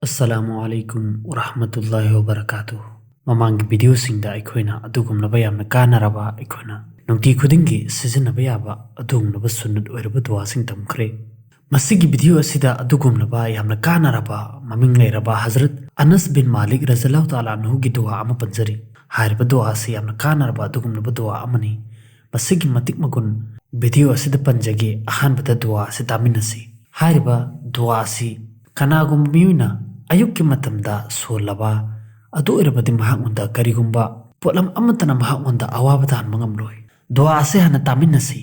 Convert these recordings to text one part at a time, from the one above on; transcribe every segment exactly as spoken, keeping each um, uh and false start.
ꯑꯁꯂꯥꯃꯨ ꯑꯂꯥꯏꯀꯨꯝ ꯋꯔꯍꯃꯇꯨꯜꯂꯥꯍꯤ ꯋꯕꯔꯀꯥꯇꯨ꯫ ꯃꯃꯥꯡꯒꯤ ꯚꯤꯗꯤꯑꯣꯁꯤꯡꯗ ꯑꯩꯈꯣꯏꯅ ꯑꯗꯨꯒꯨꯝꯂꯕ ꯌꯥꯝꯅ ꯀꯥꯟꯅꯔꯕ, ꯑꯩꯈꯣꯏꯅ ꯅꯨꯡꯇꯤ ꯈꯨꯗꯤꯡꯒꯤ ꯁꯤꯖꯤꯟꯅꯕ ꯌꯥꯕ ꯑꯗꯨꯒꯨꯝꯂꯕ ꯁꯨꯟꯅꯠ ꯑꯣꯏꯔꯕ ꯗꯨꯋꯥꯁꯤꯡ ꯇꯝꯈ꯭ꯔꯦ꯫ ꯃꯁꯤꯒꯤ ꯚꯤꯗꯤꯑꯣ ꯑꯁꯤꯗ ꯑꯗꯨꯒꯨꯝꯂꯕ ꯌꯥꯝꯅ ꯀꯥꯟꯅꯔꯕ ꯃꯃꯤꯡ ꯂꯩꯔꯕ ꯍꯖꯔꯠ ꯑꯅꯁ ꯕꯤꯟ ꯃꯥꯂꯤꯛ ꯔꯖꯤꯌꯜꯂꯥꯍꯨ ꯇꯥꯂꯥ ꯑꯟꯍꯨꯒꯤ ꯗꯨꯋꯥ ꯑꯃ ꯄꯟꯖꯔꯤ꯫ ꯍꯥꯏꯔꯤꯕ ꯗꯨꯋꯥ ꯑꯁꯤ ꯌꯥꯝꯅ ꯀꯥꯟꯅꯔꯕ ꯑꯗꯨꯒꯨꯝꯂꯕ ꯗꯨꯋꯥ ꯑꯃꯅꯤ꯫ ꯃꯁꯤꯒꯤ ꯃꯇꯤꯛ ꯃꯒꯨꯟ ꯚꯤꯗꯤꯑꯣ ꯑꯁꯤꯗ ꯄꯟꯖꯒꯦ꯫ ꯑꯍꯥꯟꯕꯗ ꯗꯨꯋꯥ ꯑꯁꯤ ꯇꯥꯃꯤꯟꯅꯁꯤ꯫ ꯍꯥꯏꯔꯤꯕ ꯗꯨꯋꯥ ꯑꯁꯤ ꯀꯅꯥꯒꯨꯝꯕ ꯃꯤꯑꯣꯏꯅ ꯑꯌꯨꯛꯀꯤ ꯃꯇꯝꯗ ꯁꯣꯜꯂꯕ ꯑꯗꯨ ꯑꯣꯏꯔꯕꯗꯤ ꯃꯍꯥꯛꯉꯣꯟꯗ ꯀꯔꯤꯒꯨꯝꯕ ꯄꯣꯠꯂꯝ ꯑꯃꯠꯇꯅ ꯃꯍꯥꯛꯉꯣꯟꯗ ꯑꯋꯥꯕ ꯇꯥꯍꯟꯕ ꯉꯝꯂꯣꯏ꯫ ꯗꯨꯋꯥ ꯑꯁꯤ ꯍꯥꯟꯅ ꯇꯥꯃꯤꯟꯅꯁꯤ,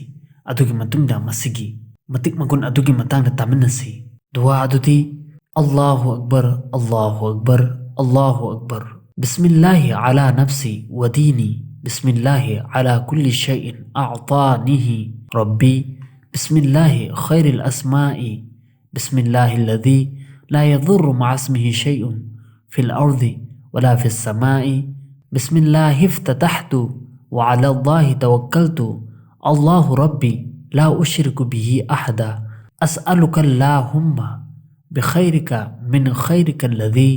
ꯑꯗꯨꯒꯤ ꯃꯇꯨꯡꯗ ꯃꯁꯤꯒꯤ ꯃꯇꯤꯛ ꯃꯒꯨꯟ ꯑꯗꯨꯒꯤ ꯃꯇꯥꯡꯗ ꯇꯥꯃꯤꯟꯅꯁꯤ꯫ ꯗꯨꯋꯥ ꯑꯗꯨꯗꯤ: الله أكبر، الله أكبر، الله أكبر. بسم الله على نفسي وديني، بسم الله على كل شيء أعطانيه ربي، بسم الله خير الأسماء، بسم الله الذي لا يضر مع اسمه شيء في الأرض ولا في السماء، بسم الله افتتحت وعلى الله توكلت، الله ربي لا أشرك به أحدا، أسألك اللهم بخيرك من خيرك الذي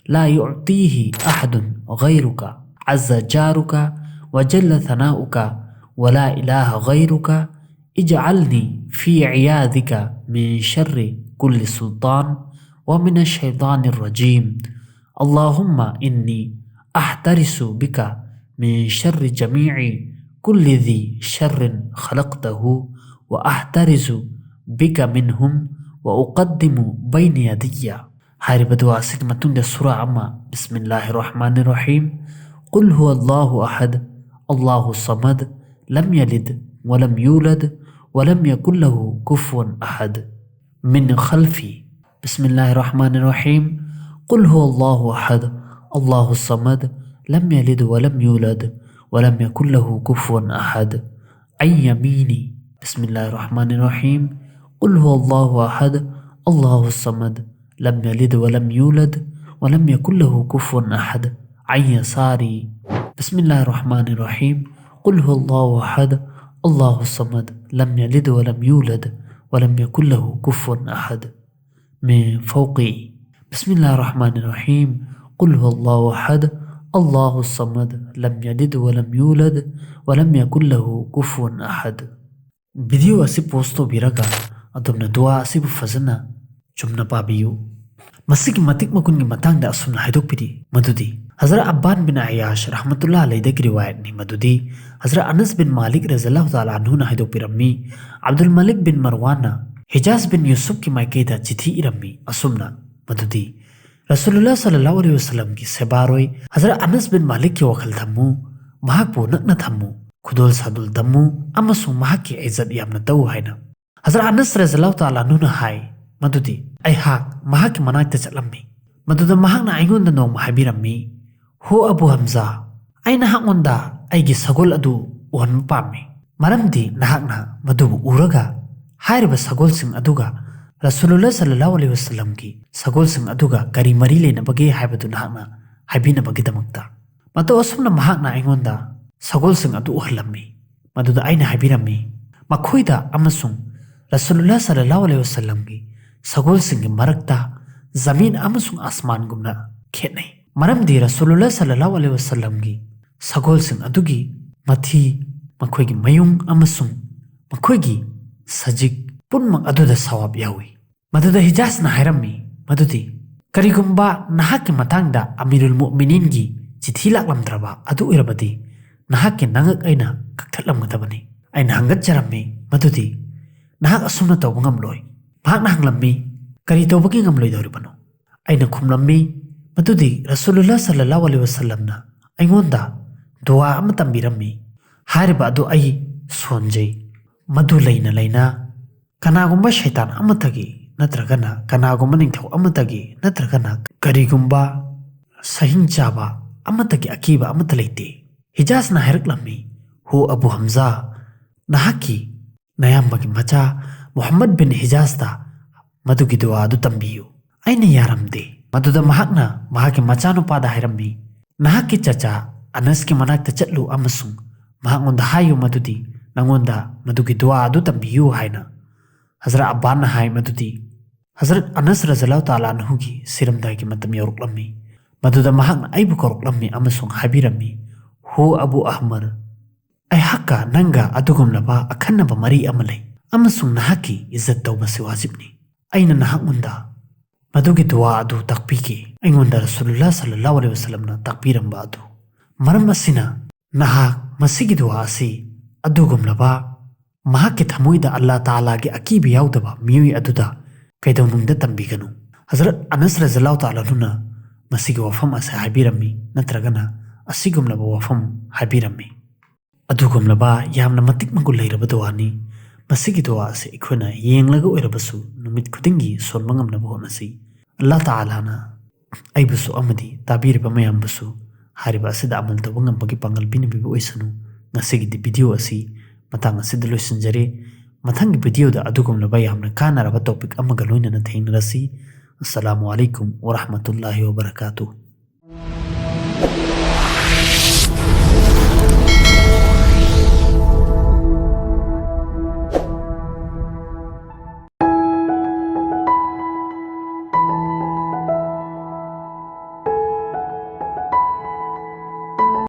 لا يعطيه أحد غيرك، عز جارك وجل ثناؤك ولا إله غيرك، اجعلني في عياذك من شر كل سلطان ومن الشيطان الرجيم. اللهم إني أحترس بك من شر جميع كل ذي شر خلقته، وأحترس بك منهم، وأقدم بين يدي. ꯍꯥꯏꯔꯤꯕ ꯗꯨꯋꯥ ꯑꯁꯤꯒꯤ ꯃꯇꯨꯡꯗ ꯁꯨꯔꯥ ꯑꯃ: بسم الله الرحمن الرحيم، قل هو الله أحد، الله الصمد، لم يلد ولم يولد، ولم يكن له كفوا أحد. من خلفي. بسم الله الرحمن الرحيم، قل هو الله أحد، الله الصمد، لم يلد ولم يولد، ولم يكن له كفوا أحد. عن يميني. بسم الله الرحمن الرحيم، قل هو الله أحد، الله الصمد، لم يلد ولم يولد، ولم يكن له كفوا أحد. عن يساري. بسم الله الرحمن الرحيم، قل هو الله أحد، الله الصمد، لم يلد ولم يولد، ولم يكن له كفوا أحد. من فوقي. بسم الله الرحمن الرحيم. قل هو الله أحد، الله الصمد، لم يلد ولم يولد، ولم يكن له كفوا أحد. ꯚꯤꯗꯤꯑꯣ ꯑꯁꯤ ꯄꯣꯁ ꯇꯧꯕꯤꯔꯒ ꯑꯗꯣꯝꯅ ꯗꯨꯋꯥ ꯑꯁꯤꯕꯨ ꯐꯖꯅ ꯆꯨꯝꯅ ꯄꯥꯕꯤꯌꯨ꯫ ꯃꯁꯤꯒꯤ ꯃꯇꯤꯛ ꯃꯒꯨꯟꯒꯤ ꯃꯇꯥꯡꯗ ꯑꯁꯨꯝꯅ ꯍꯥꯏꯗꯣꯛꯄꯤꯔꯤ ꯃꯗꯨꯗꯤ, ꯍꯖꯔꯠ ꯑꯕꯥꯟ ꯕꯤꯟ ꯑꯌꯥꯁ ꯔꯍꯃꯇꯨꯜꯂꯥꯍ ꯑꯂꯩꯗꯒꯤ ꯔꯤꯋꯥꯌꯠꯅꯤ ꯃꯗꯨꯗꯤ, ꯍꯖꯔꯠ ꯑꯅꯁ ꯕꯤꯟ ꯃꯥꯂꯤꯛ ꯔꯖꯜꯂꯥꯍꯨ ꯇꯥꯂꯥ ꯑꯟꯍꯨꯅ ꯍꯥꯏꯗꯣꯛꯄꯤꯔꯝꯃꯤ, ꯑꯕꯗꯨꯜ ꯃꯂꯤꯛ ꯕꯤꯟ ꯃꯔꯋꯥꯟꯅ ꯍꯤꯖꯥꯖ ꯕꯤꯟ ꯌꯨꯁꯨꯐꯀꯤ ꯃꯥꯏꯀꯩꯗ ꯆꯤꯊꯤ ꯏꯔꯝꯃꯤ ꯑꯁꯨꯝꯅ ꯃꯗꯨꯗꯤ, ꯔꯁꯨꯂꯨꯜꯂꯥꯍ ꯁꯜꯂꯜꯂꯥꯍꯨ ꯑꯂꯩꯍꯤ ꯋꯁꯜꯂꯝꯒꯤ ꯁꯦꯕꯥꯔꯣꯏ ꯍꯖꯔꯠ ꯑꯅꯁ ꯕꯤꯟ ꯃꯥꯂꯤꯛꯀꯤ ꯋꯥꯈꯜ ꯊꯝꯃꯨ, ꯃꯍꯥꯛꯄꯨ ꯅꯛꯅ ꯊꯝꯃꯨ, ꯈꯨꯗꯣꯜ ꯁꯥꯗꯣꯜ ꯇꯝꯃꯨ ꯑꯃꯁꯨꯡ ꯃꯍꯥꯛꯀꯤ ꯏꯖꯠ ꯌꯥꯝꯅ ꯇꯧ ꯍꯥꯏꯅ꯫ ꯍꯖꯔꯠ ꯑꯅꯁ ꯔꯖꯜꯂꯥꯍꯨ ꯇꯥꯂꯥ ꯑꯟꯍꯨꯅ ꯍꯥꯏ ꯃꯗꯨꯗꯤ, ꯑꯩꯍꯥꯛ ꯃꯍꯥꯛꯀꯤ ꯃꯅꯥꯛꯇ ꯆꯠꯂꯝꯃꯤ꯫ ꯃꯗꯨꯗ ꯃꯍꯥꯛꯅ ꯑꯩꯉꯣꯟꯗ ꯅꯣꯡꯃ ꯍꯥꯏꯕꯤꯔꯝꯃꯤ, "ꯍꯣ ꯑꯕꯨ ꯍꯝꯖꯥ, ꯑꯩ ꯅꯍꯥꯛꯉꯣꯟꯗ ꯑꯩꯒꯤ ꯁꯒꯣꯜ ꯑꯗꯨ ꯎꯍꯟꯕ ꯄꯥꯝꯃꯤ, ꯃꯔꯝꯗꯤ ꯅꯍꯥꯛꯅ ꯃꯗꯨꯕꯨ ꯎꯔꯒ ꯍꯥꯏꯔꯤꯕ ꯁꯒꯣꯜꯁꯤꯡ ꯑꯗꯨꯒ ꯔꯁꯨꯂꯨꯜꯂꯥꯍ ꯁꯜꯂꯜꯂꯥꯍꯨ ꯑꯂꯩꯍꯤ ꯋꯁꯜꯂꯝꯒꯤ ꯁꯒꯣꯜꯁꯤꯡ ꯑꯗꯨꯒ ꯀꯔꯤ ꯃꯔꯤ ꯂꯩꯅꯕꯒꯦ ꯍꯥꯏꯕꯗꯨ ꯅꯍꯥꯛꯅ ꯍꯥꯏꯕꯤꯅꯕꯒꯤꯗꯃꯛꯇ"꯫ ꯃꯇꯧ ꯑꯁꯨꯝꯅ ꯃꯍꯥꯛꯅ ꯑꯩꯉꯣꯟꯗ ꯁꯒꯣꯜꯁꯤꯡ ꯑꯗꯨ ꯎꯍꯜꯂꯝꯃꯤ꯫ ꯃꯗꯨꯗ ꯑꯩꯅ ꯍꯥꯏꯕꯤꯔꯝꯃꯤ, ꯃꯈꯣꯏꯗ ꯑꯃꯁꯨꯡ ꯔꯁꯨꯂꯨꯜꯂꯥꯍ ꯁꯜꯂꯜꯂꯥꯍꯨ ꯑꯂꯩꯍꯤ ꯋꯁꯜꯂꯝꯒꯤ ꯁꯒꯣꯜꯁꯤꯡꯒꯤ ꯃꯔꯛꯇ ꯖꯃꯤꯟ ꯑꯃꯁꯨꯡ ꯑꯁꯃꯥꯟꯒꯨꯝꯅ ꯈꯦꯠꯅꯩ꯫ ꯃꯔꯝꯗꯤ ꯔꯁꯨꯂꯨꯜꯂꯥꯍ ꯁꯜꯂꯜꯂꯥꯍꯨ ꯑꯂꯩꯍꯤ ꯋꯁꯜꯂꯝꯒꯤ ꯁꯒꯣꯜꯁꯤꯡ ꯑꯗꯨꯒꯤ ꯃꯊꯤ, ꯃꯈꯣꯏꯒꯤ ꯃꯌꯨꯡ ꯑꯃꯁꯨꯡ ꯃꯈꯣꯏꯒꯤ ꯁꯖꯤꯛ ꯄꯨꯝꯅꯃꯛ ꯑꯗꯨꯗ ꯁꯋꯥꯕ ꯌꯥꯎꯏ꯫ ꯃꯗꯨꯗ ꯍꯤꯖꯥꯖꯅ ꯍꯥꯏꯔꯝꯃꯤ ꯃꯗꯨꯗꯤ, "ꯀꯔꯤꯒꯨꯝꯕ ꯅꯍꯥꯛꯀꯤ ꯃꯇꯥꯡꯗ ꯑꯃꯤꯔꯨꯜ ꯃꯨꯑꯃꯤꯅꯤꯟꯒꯤ ꯆꯤꯊꯤ ꯂꯥꯛꯂꯝꯗ꯭ꯔꯕ ꯑꯗꯨ ꯑꯣꯏꯔꯕꯗꯤ, ꯅꯍꯥꯛꯀꯤ ꯅꯉꯛ ꯑꯩꯅ ꯀꯛꯊꯠꯂꯝꯒꯗꯕꯅꯤ"꯫ ꯑꯩꯅ ꯍꯪꯒꯠꯆꯔꯝꯃꯤ ꯃꯗꯨꯗꯤ, "ꯅꯍꯥꯛ ꯑꯁꯨꯝꯅ ꯇꯧꯕ ꯉꯝꯂꯣꯏ"꯫ ꯃꯍꯥꯛꯅ ꯍꯪꯂꯝꯃꯤ, "ꯀꯔꯤ ꯇꯧꯕꯒꯤ ꯉꯝꯂꯣꯏꯗꯧꯔꯤꯕꯅꯣ?" ꯑꯩꯅ ꯈꯨꯝꯂꯝꯃꯤ ꯃꯗꯨꯗꯤ, "ꯔꯁꯨꯂꯨꯜꯂꯥꯍ ꯁꯜꯂꯜꯂꯥꯍꯨ ꯑꯂꯩꯍꯤ ꯋꯁꯜꯂꯝꯅ ꯑꯩꯉꯣꯟꯗ ꯗꯨꯋꯥ ꯑꯃ ꯇꯝꯕꯤꯔꯝꯃꯤ꯫ ꯍꯥꯏꯔꯤꯕ ꯑꯗꯨ ꯑꯩ ꯁꯣꯟꯖꯩ꯫ ꯃꯗꯨ ꯂꯩꯅ ꯂꯩꯅ ꯀꯅꯥꯒꯨꯝꯕ ꯁꯩꯇꯥꯟ ꯑꯃꯠꯇꯒꯤ ꯅꯠꯇ꯭ꯔꯒꯅ ꯀꯅꯥꯒꯨꯝꯕ ꯅꯤꯡꯊꯧ ꯑꯃꯠꯇꯒꯤ ꯅꯠꯇ꯭ꯔꯒꯅ ꯀꯔꯤꯒꯨꯝꯕ ꯁꯍꯤꯡ ꯆꯥꯕ ꯑꯃꯠꯇꯒꯤ ꯑꯀꯤꯕ ꯑꯃꯠꯇ ꯂꯩꯇꯦ꯫ ꯍꯤꯖꯥꯖꯅ ꯍꯥꯏꯔꯛꯂꯝꯃꯤ, "ꯍꯣ ꯑꯕꯨ ꯍꯝꯖꯥ, ꯅꯍꯥꯛꯀꯤ ꯅꯌꯥꯝꯕꯒꯤ ꯃꯆꯥ ꯃꯨꯍꯝꯃꯗ ꯕꯤꯟ ꯍꯤꯖꯥꯖꯇ ꯃꯗꯨꯒꯤ ꯗꯨꯋꯥ ꯑꯗꯨ ꯇꯝꯕꯤꯌꯨ"꯫ ꯑꯩꯅ ꯌꯥꯔꯝꯗꯦ꯫ ꯃꯗꯨꯗ ꯃꯍꯥꯛꯅ ꯃꯍꯥꯛꯀꯤ ꯃꯆꯥꯅꯨꯄꯥꯗ ꯍꯥꯏꯔꯝꯃꯤ, "ꯅꯍꯥꯛꯀꯤ ꯆꯆꯥ ꯑꯅꯁꯀꯤ ꯃꯅꯥꯛꯇ ꯆꯠꯂꯨ ꯑꯃꯁꯨꯡ ꯃꯍꯥꯛꯉꯣꯟꯗ ꯍꯥꯏꯌꯨ ꯃꯗꯨꯗꯤ ꯅꯉꯣꯟꯗ ꯃꯗꯨꯒꯤ ꯗꯨꯋꯥ ꯑꯗꯨ ꯇꯝꯕꯤꯌꯨ" ꯍꯥꯏꯅ꯫ ꯍꯖꯔꯠ ꯑꯕꯥꯟꯅ ꯍꯥꯏ ꯃꯗꯨꯗꯤ, ꯍꯖꯔꯠ ꯑꯅꯁ ꯔꯖꯤꯌꯜꯂꯥꯍꯨ ꯇꯥꯂꯥ ꯑꯟꯍꯨꯒꯤ ꯁꯤꯔꯝꯗꯥꯏꯒꯤ ꯃꯇꯝ ꯌꯧꯔꯛꯂꯝꯃꯤ꯫ ꯃꯗꯨꯗ ꯃꯍꯥꯛꯅ ꯑꯩꯕꯨ ꯀꯧꯔꯛꯂꯝꯃꯤ ꯑꯃꯁꯨꯡ ꯍꯥꯏꯕꯤꯔꯝꯃꯤ, "ꯍꯣ ꯑꯕꯨ ꯑꯍꯃꯔ, ꯑꯩꯍꯥꯛꯀ ꯅꯪꯒ ꯑꯗꯨꯒꯨꯝꯂꯕ ꯑꯈꯟꯅꯕ ꯃꯔꯤ ꯑꯃ ꯂꯩ ꯑꯃꯁꯨꯡ ꯅꯍꯥꯛꯀꯤ ꯏꯖꯠ ꯇꯧꯕꯁꯤ ꯋꯥꯖꯤꯕꯅꯤ꯫ ꯑꯩꯅ ꯅꯍꯥꯛꯉꯣꯟꯗ ꯃꯗꯨꯒꯤ ꯗꯨꯋꯥ ꯑꯗꯨ ꯇꯥꯛꯄꯤꯒꯦ꯫ ꯑꯩꯉꯣꯟꯗ ꯔꯁꯨꯂꯨꯜꯂꯥꯍ ꯁꯜꯂꯜꯂꯥꯍꯨ ꯑꯂꯩꯍꯤ ꯋꯁꯜꯂꯝꯅ ꯇꯥꯛꯄꯤꯔꯝꯕ ꯑꯗꯨ꯫ ꯃꯔꯝ ꯑꯁꯤꯅ ꯅꯍꯥꯛ ꯃꯁꯤꯒꯤ ꯗꯨꯋꯥ ꯑꯁꯤ ꯑꯗꯨꯒꯨꯝꯂꯕ ꯃꯍꯥꯛꯀꯤ ꯊꯃꯣꯏꯗ ꯑꯜꯂꯥꯍ ꯇꯥꯂꯥꯒꯤ ꯑꯀꯤꯕ ꯌꯥꯎꯗꯕ ꯃꯤꯑꯣꯏ ꯑꯗꯨꯗ ꯀꯩꯗꯧꯅꯨꯡꯗ ꯇꯝꯕꯤꯒꯅꯨ"꯫ ꯍꯖꯔꯠ ꯑꯅꯁ ꯔꯖꯤꯌꯜꯂꯥꯍꯨ ꯇꯥꯂꯥ ꯑꯟꯍꯨꯅ ꯃꯁꯤꯒꯤ ꯋꯥꯐꯝ ꯑꯁꯤ ꯍꯥꯏꯕꯤꯔꯝꯃꯤ, ꯅꯠꯇ꯭ꯔꯒꯅ ꯑꯁꯤꯒꯨꯝꯂꯕ ꯋꯥꯐꯝ ꯍꯥꯏꯕꯤꯔꯝꯃꯤ꯫ ꯑꯗꯨꯒꯨꯝꯂꯕ ꯌꯥꯝꯅ ꯃꯇꯤꯛ ꯃꯒꯨꯟ ꯂꯩꯔꯕ ꯗꯨꯋꯥꯅꯤ꯫ ꯃꯁꯤꯒꯤ ꯗꯨꯋꯥ ꯑꯁꯤ ꯑꯩꯈꯣꯏꯅ ꯌꯦꯡꯂꯒ ꯑꯣꯏꯔꯕꯁꯨ ꯅꯨꯃꯤꯠ ꯈꯨꯗꯤꯡꯒꯤ ꯁꯣꯟꯕ ꯉꯝꯅꯕ ꯍꯣꯠꯅꯁꯤ꯫ ꯑꯜꯂꯥꯍ ꯇꯥꯂꯥꯅ ꯑꯩꯕꯨꯁꯨ ꯑꯃꯗꯤ ꯇꯥꯕꯤꯔꯤꯕ ꯃꯌꯥꯝꯕꯨꯁꯨ ꯍꯥꯏꯔꯤꯕ ꯑꯁꯤꯗ ꯑꯃꯜ ꯇꯧꯕ ꯉꯝꯕꯒꯤ ꯄꯥꯡꯒꯜ ꯄꯤꯅꯕꯤꯕ ꯑꯣꯏꯁꯅꯨ꯫ ꯉꯁꯤꯒꯤꯗꯤ ꯚꯤꯗꯤꯑꯣ ꯑꯁꯤ ꯃꯇꯥꯡ ꯑꯁꯤꯗ ꯂꯣꯏꯁꯤꯟꯖꯔꯦ꯫ ꯃꯊꯪꯒꯤ ꯚꯤꯗꯤꯑꯣꯗ ꯑꯗꯨꯒꯨꯝꯂꯕ ꯌꯥꯝꯅ ꯀꯥꯟꯅꯔꯕ ꯇꯣꯄꯤꯛ ꯑꯃꯒ ꯂꯣꯏꯅꯅ ꯊꯦꯡꯅꯔꯁꯤ꯫ ꯑꯁꯁꯂꯥꯃꯨ ꯑꯂꯩꯀꯨꯝ ꯋꯔꯍꯃꯇꯨꯜꯂꯥꯍꯤ ꯋꯕꯔꯀꯥꯇꯨꯍ꯫